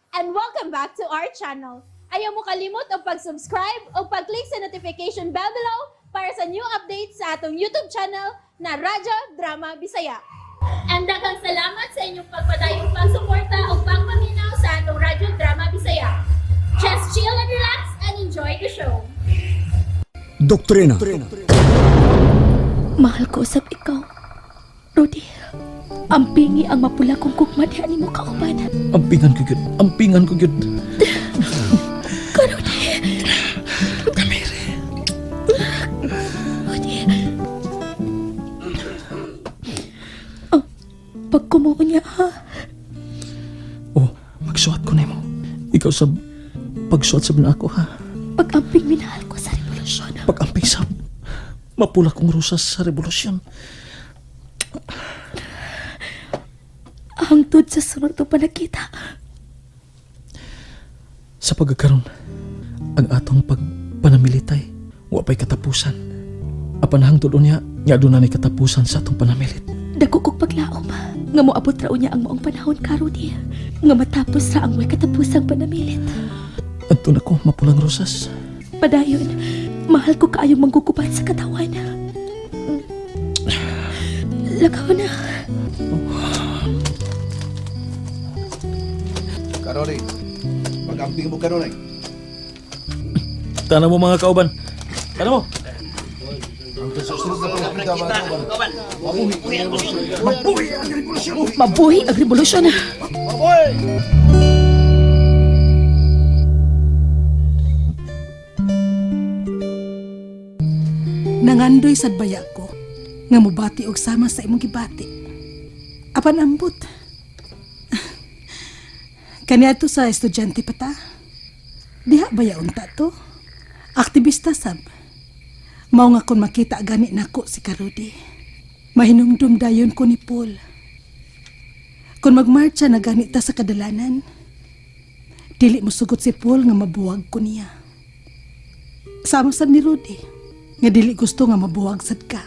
And welcome back to our channel. Ayaw mo kalimot og pag-subscribe o pag-click sa notification bell below para sa new updates sa atong YouTube channel na Radyo Drama Bisaya. And daghang salamat sa inyong pagpadayong pagsuporta o pagpaminaw sa atong Radyo Drama Bisaya. Just chill and relax and enjoy the show. Doktrina. Mahal ko usab ikaw, Rudy. Ampingi ang mapula kong gugma diha nimo kauban. Ampingan ko gyud. Ampingan ko gyud. Ka, Rudy. Kamere. Rudy. Oh, pagkumuo niya, ha? Oh, magsuwat ko nimo. Ikaw sab pagsuwat sab na ako ha. Pag-amping minahal ko sa revolusyon. Pag-amping sab mapula kong rusas sa revolusyon. Hangtod sa sunod to panagkita. Sa pagkakaron, ang atong pagpanamilitay wa pa'y katapusan. Apan hangtod unya, nga doon na ni katapusan sa atong panamilit. Dako kog paglaom nga moabot ra unya ang maong panahon ka, Rudy. Nga matapos ra ang way katapusang panamilit. Adto na ko mapulang rosas. Padayon, mahal ko kaayong manggugubat sa katawan. Lakaw na. Karori, pag-amping mo karon. Tana mo mga kauban. Tana mo. Mabuhi ang revolusyon. Nangandoy sad baya ko nga mobati og sama sa imong gibati. Apan ambot. Kaniadto sa estudyante pa ta. Diha baya unta to? Aktivista sab. Mao nga kon makita gani nako si Karudi. Mahinumdum dayon ko ni Paul. Kon magmarcha na gani ta sa kadalanan, dili mo sugot si Paul nga mabuwag ko niya. Sama sad ni Rudy, nga dili gusto nga mabuwag sad ka.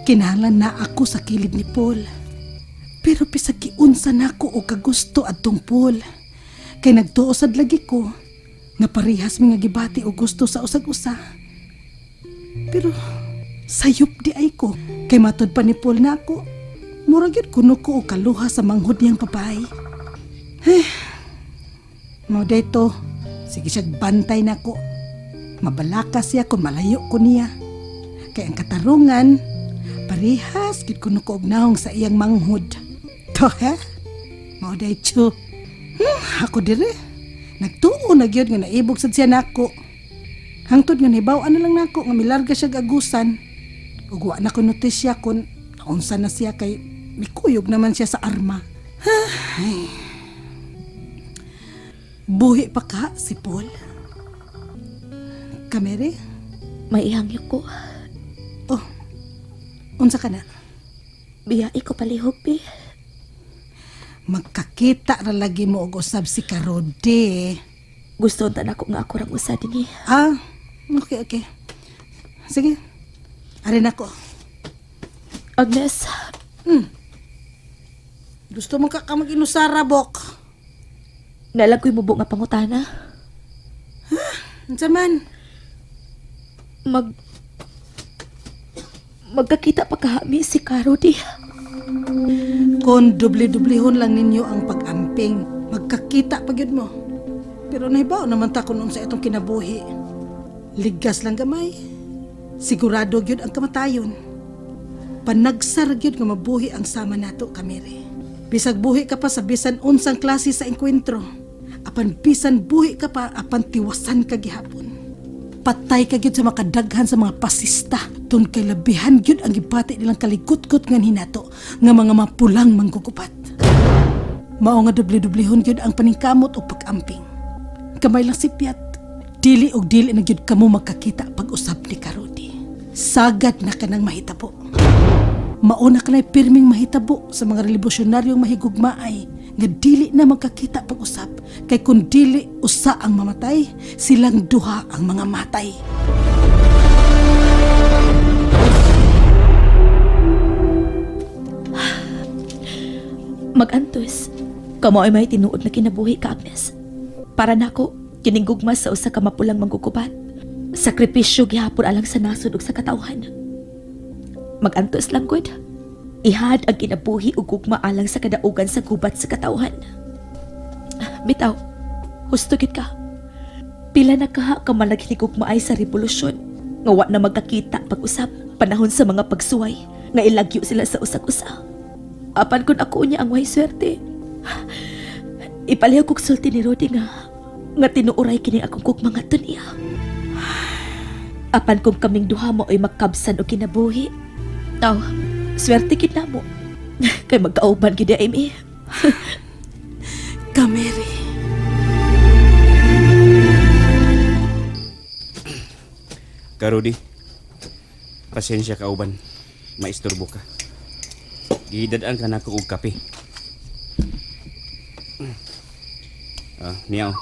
Kinahanglan na ako sa kilid ni Paul. Pero bisag giunsa nako og kagusto adtong Paul. Kay nagtuo sad lagi ko nga parehas mi nga gibati og gusto sa usag-usa. Pero sayop di ay ko kay matud pa ni Paul na ako. Mura gyud kuno ko og kaluha sa manghod niyang babae. Eh, mao dayto. Sige siya bantay nako. Mabalaka siya kung malayo ko niya. Kay ang katarungan, parehas gid kuno ko og naong sa iyang manghod. To ha? Mao dayto. Ako dire. Nagtuo na gyud nga naibog sad siya nako. Hangtod nga nahibaw-an na lang nako nga milarga siya agusan. Ug wa na ko notisya kun naunsa na siya kay mikuyog naman siya sa arma. Ay. Buhi pa ka si Paul. Kamere? May ihangyo ko. Oh, unsa ka na? Biyai ko palihog, bi. Magkakita ra lagi mo og usab si Karode. Gusto unta nako nga ako rang usa dinhi. Ah, okay, okay. Sige. Arin ako. Agnes, Gusto mo ka ka mag-inusara, Bok? nalagkoy mubo nga pangutana. Unsa man? Mag Magkakita pa kami si Karodi. Kung dubli-dublihon lang ninyo ang pag-amping, magkakita pa gyud mo. Pero nahibaw naman ta kung unsa itong kinabuhi. Ligas lang gamay. Sigurado gyud ang kamatayon. Panagsar gyud nga mabuhi ang sama nato kamere. Bisag buhi ka pa sa bisan unsang klase sa engkwentro. Apan bisan buhi ka pa apan tiwasan ka gihapon. Patay ka gyud sa makadaghan sa mga pasista. Tun kay labihan gyud ang gibati nilang kaligutkot ngan hinato nga mga mapulang manggugubat. Mao nga dubli-dublihon gyud ang paningkamot o pag-amping. Kamay lang si Piat. Dili og dili na gyud kamo magkakita pag-usab ni Karodi. Sagad na kanang mahitabo. Mauna ka na'y pirming mahitabo sa mga revolusyonaryong mahigugmaay nga dili na magkakita pag-usab kay kung dili usa ang mamatay, silang duha ang mga matay. Magantos. Kamo ay may tinuod na kinabuhi ka, Agnes. Para nako, kining gugma sa usa ka mapulang manggugubat. Sakripisyo gihapon alang sa nasod ug sa katawhan. Magantos lang gud. Ihad ang kinabuhi ug gugma alang sa kadaugan sa gubat sa katawhan. Bitaw, husto gid ka. Pila na kaha ka man naghinigugmaay sa revolusyon. Nga wa na magkakita pag-usap panahon sa mga pagsuway nga ilagyo sila sa usag-usa. Apan kun ako niya ang way swerte. Ipaliw kog sulti ni Rudy nga nga tinuoray kini akong gugma ngadto niya. Apan kung kaming duha mo ay magkabsan og kinabuhi. Aw, swerte gid namo. Kay magkauban gid ay mi. Kameri. Karudi, pasensya ka uban. Maisturbo ka. Gidadaan ka nako og kape. Ah, niya oh.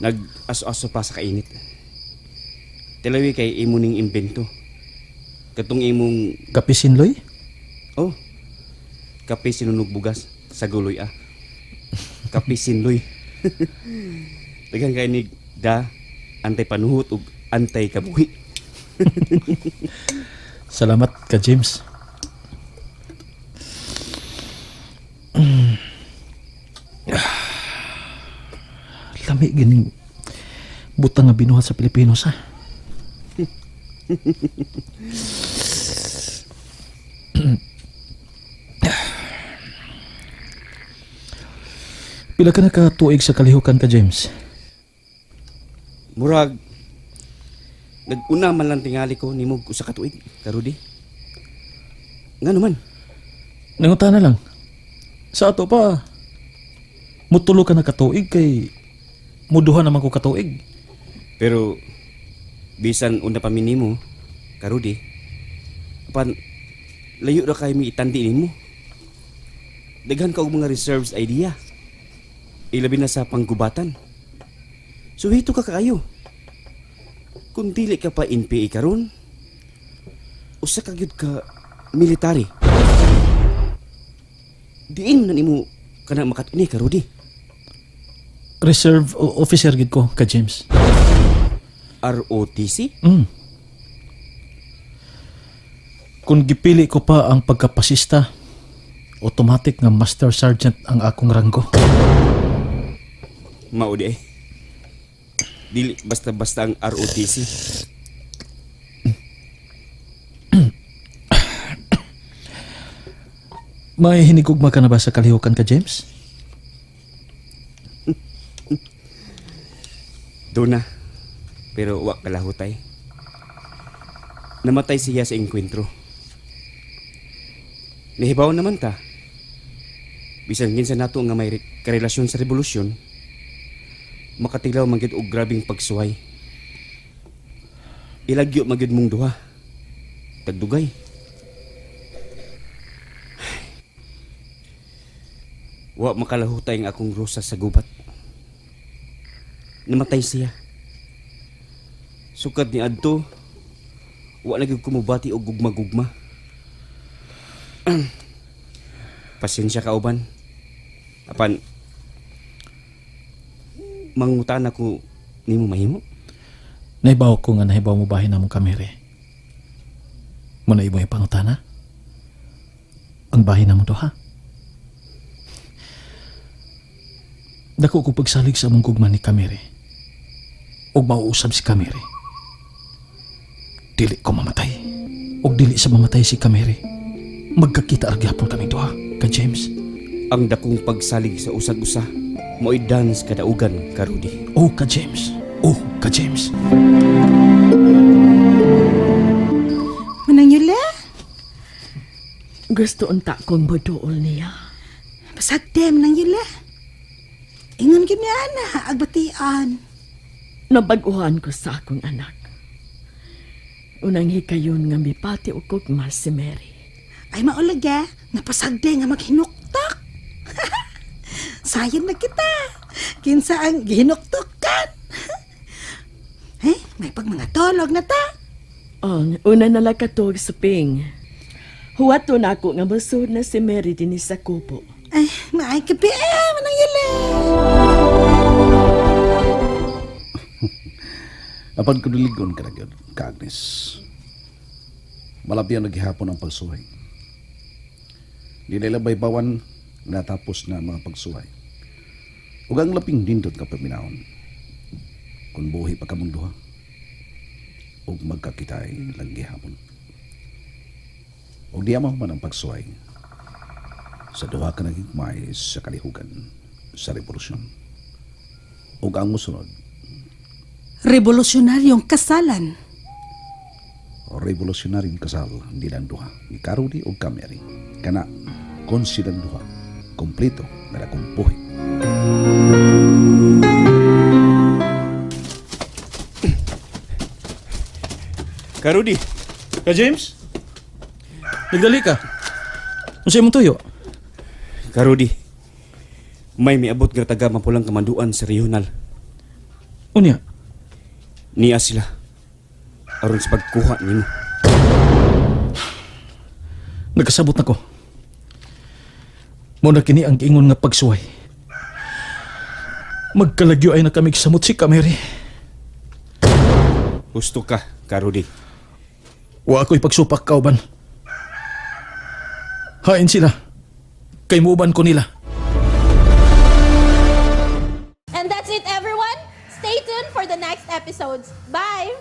Nag-aso-aso pa sa kainit. Tilawi kay imo ning imbento. Katong imong Kape sinloy? oh. Kape sinunog bugas sa guloy ah. Kape sinloy. Daghan kay ni da antay panuhot ug antay kabuhi. Salamat ka, James. Lami gining butang nga binuhat sa Pilipinos ha. Pila ka nakatuig sa kalihukan ka, James? Murag naguna man lang tingali ko nimo og usa ka tuig karudi. Ngano man? Nangutana lang. Sa ato pa, mutulo ka na katuig kay muduha naman ko katuig. Pero bisan una pa mi nimo karudi. Apan layo ra kay mi itandi nimo. Daghan ka og mga reserves idea. Ilabi na sa panggubatan. Suhito ka kaayo. Kung dili ka pa NPA karon, usa ka gyud ka military. Diin man na nimo kana makat-ini karudi. Reserve officer gid ko ka James. ROTC? Kung gipili ko pa ang pagkapasista, automatic nga master sergeant ang akong ranggo. Mao di eh. Dili basta-basta ang ROTC. May hinigugma ka na ba sa kalihukan ka, James? Doon na. Pero wa kalahutay. Namatay siya sa engkwentro. Nahibaw naman ta. Bisan kinsa nato nga may karelasyon sa revolusyon, makatilaw man gyud og grabeng pagsuway. Ilagyo man gyud mong duha. Tagdugay. Wa makalahutay ang akong rosa sa gubat. Namatay siya. Sukad ni adto, wa na gyud kumubati og gugma-gugma. Pasensya ka uban. Apan mangutan ako nimo mahimo. Nahibaw ko nga nahibaw mo bahin namong kamere. Muna imo ipangutana. Ang bahin namong duha. Dako ko pagsalig sa among gugma ni kamere. Ug mauusab si kamere. Dili ko mamatay. Ug dili sa mamatay si kamere. Magkakita ra gyapon kaming duha ka James. Ang dakong pagsalig sa usag-usa mo'y dance kadaugan karudi. Oh ka James. Oh ka James. Manang Yula, Gusto unta kong moduol niya. pasagde Manang Yula. Ingon gyud niya ana, agbatian. Nabaguhan ko sa akong anak. Unang hikayon nga mipati og gugma si Mary. Ay maulag eh, napasagde nga maghinuktok. Sayon na kita. Kinsa ang gihinuktok kan. Eh, may pag mga tulog na ta. Ang una na lang katog sa ping. Huwato na ako nga masud na si Mary dinhi sa kubo. Ay, maay kape. Eh, manang yali. Apan kung diligon ka na gyud, ka Agnes. Malabi ang naghihapon ang pagsuway. Di nila baybawan natapos na ang mga pagsuway. Ug ang laping nindot ka paminahon. Kung buhi pa kamong duha. Ug magkakitay lang gihapon. Ug di man ang pagsuway sa duha ka nagigmay sa kalihukan sa revolusyon. Ug ang musunod, Revolusyonaryong kasalan. Revolusyonaryong kasal nilang duha ni Karudi o Kameri. Kana kon silang duha kompleto nga dakong buhi. Karudi, Ka James? Nagdali ka. Unsa imong tuyo? Karudi. May miabot nga taga mapulang kamanduan sa regional. Unya, Niya sila. Aron sa pagkuha nimo. Nagkasabot na ko. Mao na kini ang giingon nga pagsuway. Magkalagyo ay na kami samot si Kameri. Husto ka, Karudi. Wa ako'y pagsupak kauban. Hain sila. Kay muuban ko nila. And that's it, everyone. Stay tuned for the next episodes. Bye!